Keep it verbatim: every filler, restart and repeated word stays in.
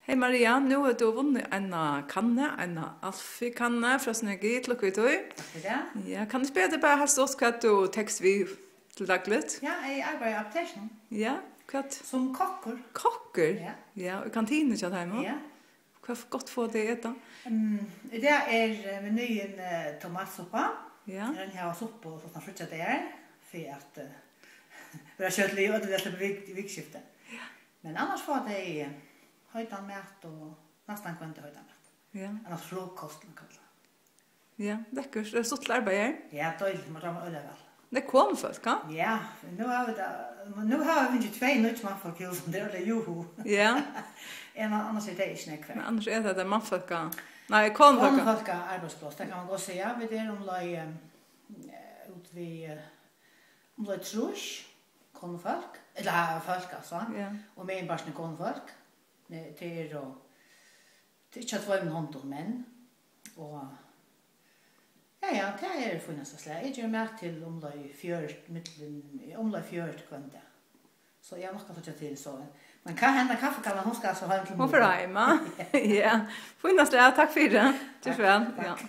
Hey Maria, nú hevur tú vunnið eina kannu, eina Alfie-kannu frá Synergi, til lukku við tí. Takk fyri tað. Ja, kann eg spyrja teg bara heilt stutt hvat tú tekst við til dagligt? Ja, eg arbeiði á apotekinum. Ja, hvat? Sum kokkur. Kokkur? Ja. Ja, og í kantinu hjá teimum? Ja. Hvat gott fáa tey at eta? Mm, í dag er, eh, menúin, eh, tomatsuppa. Ja. Vit hava suppu og sovorðið fríggjadagar, fyri at, eh, vera skjótlig og øll vilja sleppa vik-, vikuskifti. Ja. Men annars fáa tey, eh, heitan mat og næstan hvønn dag heitan mat. Ja. Annars frokost, man kallar tað. Ja, lekkurt. Er tað stuttligt arbeiði her? Ja, deiligt, mær dámar øgiliga væl. Tað er konufólk, ha? Ja, nú hava vit tað, nú hava vit fingið tvey nýggj mannfólk í húsið, tað er øgiliga juhu. Ja. En, annars er tað ikki nógv. Men annars er tað mannfólka-, nei, konufólka. Konufólka arbeiðspláss, tað kann man gott siga. Vit eru umleið, eh, út við, eh, umleið trýss konufólk, ella fólk, altso. Ja. Og meginparturin er konufólk. Nei, tað eru, tað er ikki á tveimum hondum, men, og, ja, ja, tað er fínasta slag. Eg geri mat til umleið fjøruti, millum, umleið fjøruti hvønn dag. So eg havi nokk at síggja til, so, men kann henda kaffikannan, hon skal so heim til mín. Hon fer heim, ja. Ja. Fínasta slag, takk fyri. Ger so væl. Takk, takk. Ja.